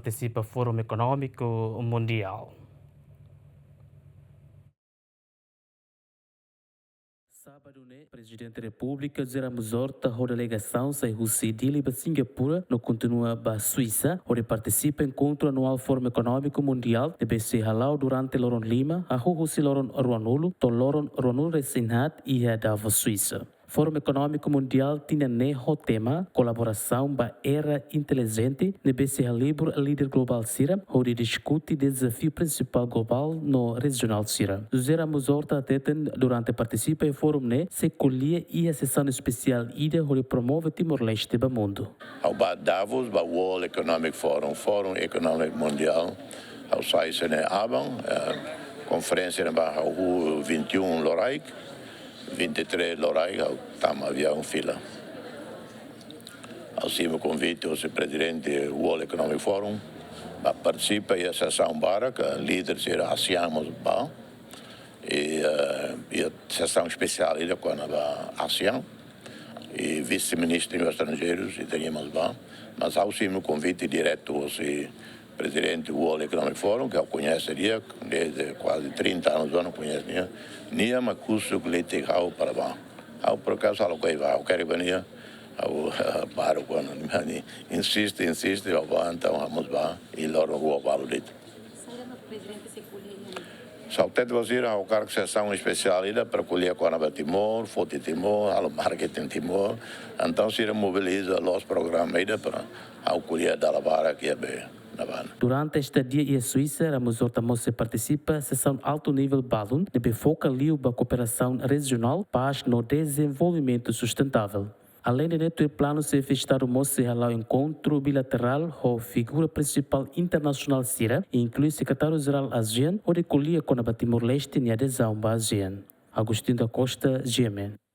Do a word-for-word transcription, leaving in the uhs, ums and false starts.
partisipa Fórum Ekonómiku Mundiál. Sábadu ne'e, Prezidente Repúblika José Ramos Horta ho delegasaun sai husi Dili ba Singapura no kontinua ba Suisa, hodi partisipa enkontru anuál Fórum Ekonómiku Mundiál ne'ebé sei hala'o durante loron lima, hahú husi loron ruanulu to'o loron ruanulu-resin-haat iha Davos, Suisa. Fórum Ekonómiku Mundiál tinan ne'e ho tema Kolaborasaun ba Era Intelijente, ne'ebé sei halibur líder globál sira hodi diskute dezafiu prinsipál globál no rejionál sira. José Ramos Horta hateten durante partisipa iha fórum ne'e sei ko'alia iha sesaun espesiál ida hodi promove Timor-Leste ba mundu. Ha'u ba Davos, ba World Economic Forum, Fórum Ekonómiku Mundiál, ha'u sai husi ne'e aban, eh, konferénsia ne'ebá ha'u vinte e um loraik, vinte e três loraik, ha'u tama aviaun fila. Ha'u simu konvite husi prezidente World Economic Forum, ba partisipa iha sesaun barak, líder sira ASEAN mós ba, i, eh, iha sesaun espesiál ida kona-ba ASEAN, i vise-ministru estranjeirus, i tenke mós ba, mas ha'u simu konvite diretu husi prezidente World Economic Forum, ke ha'u koñese di'ak, desde kuaze trinta anos ha'u koñese nia, nia mak husu kleitek ha'u para ba. Ha'u por acaso halo kai ba, ha'u kere ba nia, ha'u baru kuandu nia insiste, insiste, ha'u ba, entaun ha'u mós ba, i loron rua balu de'it. Saida mak prezidente sei ko'alia iha ne'e? Saida mak prezidente, ha'u hakarak sesaun espesiál ida para ko'alia kona-ba Timor, foti Timor, halo marketing Timor. Entaun sira mobiliza loos programa ida para ha'u ko'alia dala barak iha ne'ebá. Durante estadia iha Suisa, Ramos Horta mós sei partisipa sesaun altu nivel balun ne'ebé foka liu ba kooperasaun rejionál, pás no dezenvolvimentu sustentável. Aleinde ne'e, tuir planu, xefe Estadu mós sei hala'o enkontru bilaterál ho figura prinsipál internasionál sira, inklui Sekretáriu-Jerál ASEAN, hodi ko'alia kona-ba Timor-Leste nia adezaun ba ASEAN. Agostinho da Costa, G M N.